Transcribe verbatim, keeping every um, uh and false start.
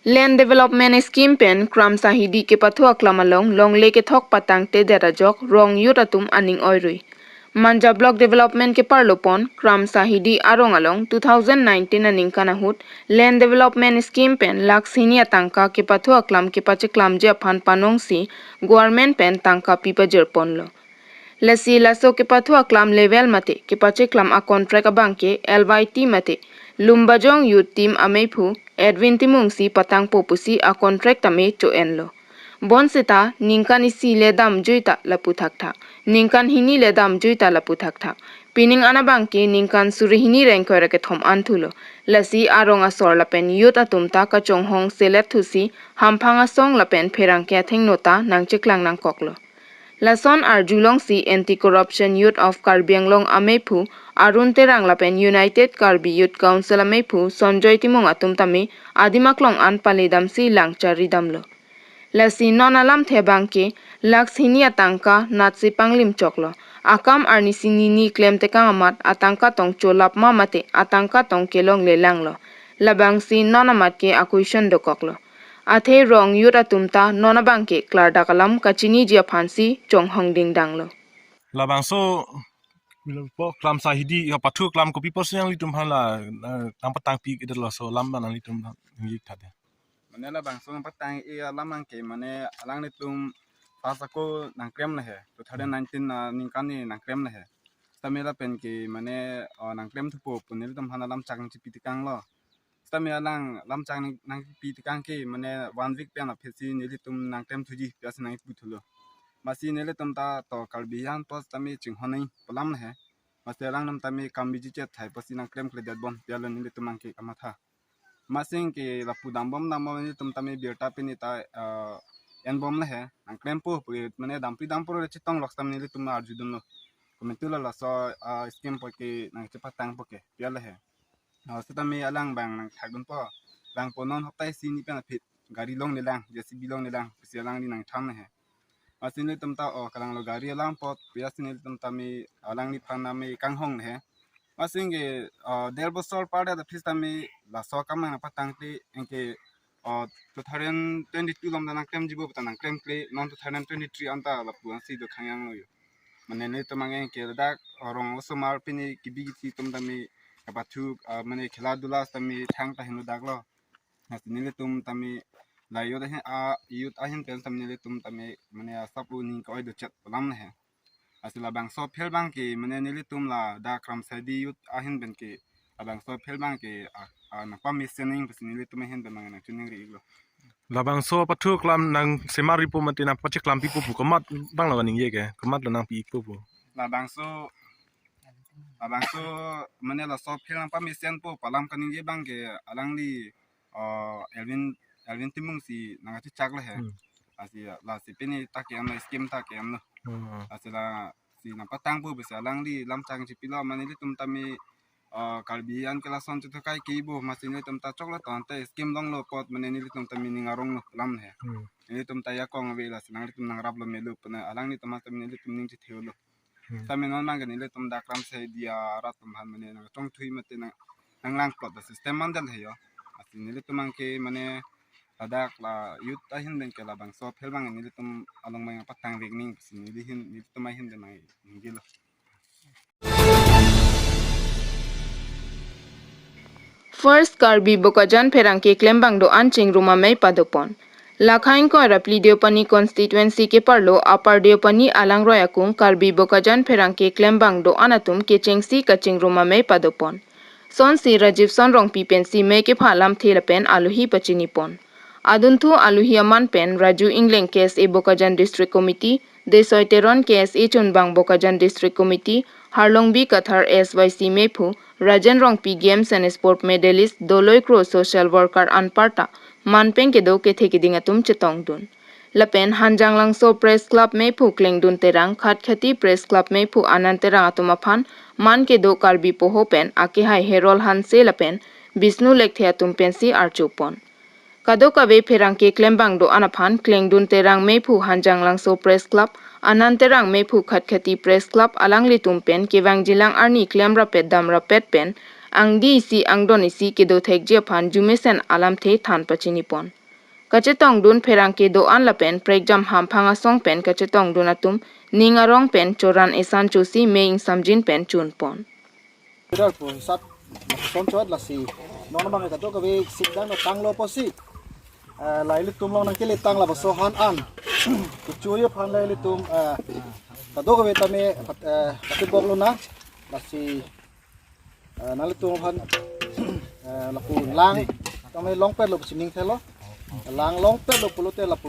Land Development Scheme pen Kramsa Hidi kepathu aklam along longle kethok patangtedet ajok rong youth atum aning oirui. Manja Block Development keparlo pon Kramsa Hidi arong along two thousand nineteen aningkan ahut Land Development Scheme pen lakh hini atangka kepathu aklam kepacheklamji aphan panongsi government pen tangka pipajir ponlo. Lasi laso kepathu aklam level mate kepacheklam a contract abangke L Y T mate Lumbajong Youth Team ameiphu Edwin Timung si patangpo pusi a contract tame cho-enlo. Bonseta ningkan isi le damjui ta lapu thakthak, ningkan hini le damjui ta lapu thakthak. Pining an abangke ningkan suri hini rengkoi ra kethom an thulo. Lasi arong asor lapen youth atum ta kachonghong selet thusi hamphang asong lapen pherangke athengno ta nangcheklang nangkoklo. Lason arjulongsi Anti Corruption Youth of Karbi Anglong ameiphu Arun Terang lapen United Karbi Youth Council ameiphu Sonjoy Timung atum tame adim aklong an paledamsi langchari damlo. Lasi non alamthe abangke lakh hini atangka natsi panglim choklo. Akam arnisi nini klemtekang amat atangka tong cholap ma mate atangka tong kelongle langlo. Labangsi non amat ke a-question dokoklo. Athe rong youth atum ta non abangke klardak alam kachiniji aphansi chonghong dingdanglo. Labangso po Kramsa Hidi ya pathu aklam kopi apotsi nanglitum aphan la, eh, nangpatangpi kedetlo, laso alam abang nanglitum aphan ningje thade. Mane labangso nangpatang-i alam abangke mane alanglitum pas ako nangklem le he, two thousand nineteen aningkan ni nangklem le he. Sitame lapen ke mane, oh, nangklem thupo pu nelitum aphan alam chak nangchipi tekanglo. Sitame alang alam chak nang, nangpi tekang ke mane one week pen aphi si nelitum nangklem thuji pu si nangpu thulo. Masi nelitum ta to Karbi an to sitame chinghon nang pu alam le he. Masi alangtum tame kam biji chet thai pusi nangklemkledet bom pu lo nelitum abangke kamatha. Masi ke lapu dambom dambom nelitum tame birta pini ta, eh, enbom le he. Nangklempo pu mane dampri dampo le chetong lok sitame nelitum arjudunlo. Komantu lo laso, eh, scheme po ke nangchepatangpo ke pu le he. Oh, sitame alang abang nangthakdunpo. Bang po non hapta isi hini pen aphi gari longle lang, J C B longle lang pusi alangli nangthan le he. Masi nelitum ta, oh, kalanglo gari alam apot pu si nelitum tame alangli aphan tame kanghong le he. Masi ke, oh, der bosor par det aphi tame laso akam nangpatangte anke, oh, two thousand twenty-two along ta nangklemji bo ta nangklemkle, non two thousand twenty-three anta lapu ansi do khangyang lo yo. Mane nelitum anke ladak, oh, rong osomar pini kebi kisi atum tame kapathu, ah, mane khela dula tame thang ta henlo dak lo. Lasi nelitum tame la youth ahin, a youth ahin pen tame nelitum tame mane asap uning ka-oi dochet pu alam le he. Lasi labangso field abangke mane nelitum ladak Kramsa Hidi youth ahin pen ke labangso field abangke a, a nangpamesen nang pusi nelitum ahin pen mane nangchoningri iklo. Labangso pathu aklam nangsemar-ipo mate nangpacheklampipo pu komat abang lo kaningje ke, komat lo nangpi-ikpo pu. Labangso, labangso mane laso field nangpamesenpo pu alam kaningje abangke alangli, oh, Elvin, Elvin Timung si nangkachechak le he. Hmm. Lasi, lasi pini ta ke-enlo, scheme ta ke-enlo. Hmm. Lasi lasi nangpatangpo pusi alangli lam chak chipilo mane nelitum tame, oh, Karbi an ke lason chethokai ke bo masi nelitum ta choklo tangte scheme longlo apot mane nelitum tame ning aronglo pu alam he. Hmm. Nelitum ta jakong ave lasi nanglitum nangraplo melo pu na alanglitum tame nelitum ning chethelo. Hmm. Tame non abangke nelitum dak Kramsa Hidi arat atum aphan mane nangchongthui mate nang, nanglangplot a system mandet he yo. Lasi nelitum abangke mane ladak la youth ahin pen ke labangso field abang nelitum along abang patangvek nang pusi neli ahin, nelitum ahin pen nang ningjelo. First Karbi Bokajan pherangke klembang do-an chingrum amei padopon. Lakha ingkoi ra phli Deopani constituency keparlo Upper Deopani alangroi akung Karbi Bokajan pherangke klembang do-an atum kechengsi kachingrum amei padopon. Sonsi Rajiv Sonrongpi pensi mei kepha alamthe lapen alohi pachinipon. Adunthu alohi aman pen Raju Ingleng K S A Bokajan District Committee, Desoi Teron K S A Chunbang Bokajan District Committee, Harlongbi Kathar S Y C meiphu, Rajen Rongpi Games and Sport Medalist, Doloi Kro Social Worker anparta man pen kedo kethe keding atum chetongdun. Lapen Hanjanglangso Press Club meiphu Klengdun Terang, Khatkhati Press Club meiphu Anand Terang atum aphan man kedo Karbi Poho pen akehai Herol Hanse lapen Bishnu Lekthe atum pensi archupon. Kadokave pherangke klembang do-an aphan Klengdun Terang meiphu Hanjanglangso Press Club, Anand Terang meiphu Khatkhati Press Club alanglitum pen kevangjilang arni klemrapet damrapet pen angdi isi angdon isi kedothekji aphan jumesen alamthe than pachinipon. Kachetongdun pherangke do-an lapen prekjam hamphang asong pen kachetongdun atum ning arong pen choran esan chosi me ingsamjin pen chunpon. Leader pu sat som chot lasi non bang kadokave sik dang tanglo pusi, eh, la ilitum along nangkele tang lapuson han an kuchuyo phan la ilitum, eh, kadokave tame, eh, katibok luna lasi, eh, nanglitum aphan, eh, lapu lang tame longpetlo pusi ning thelo, lang longpetlo pulote lapu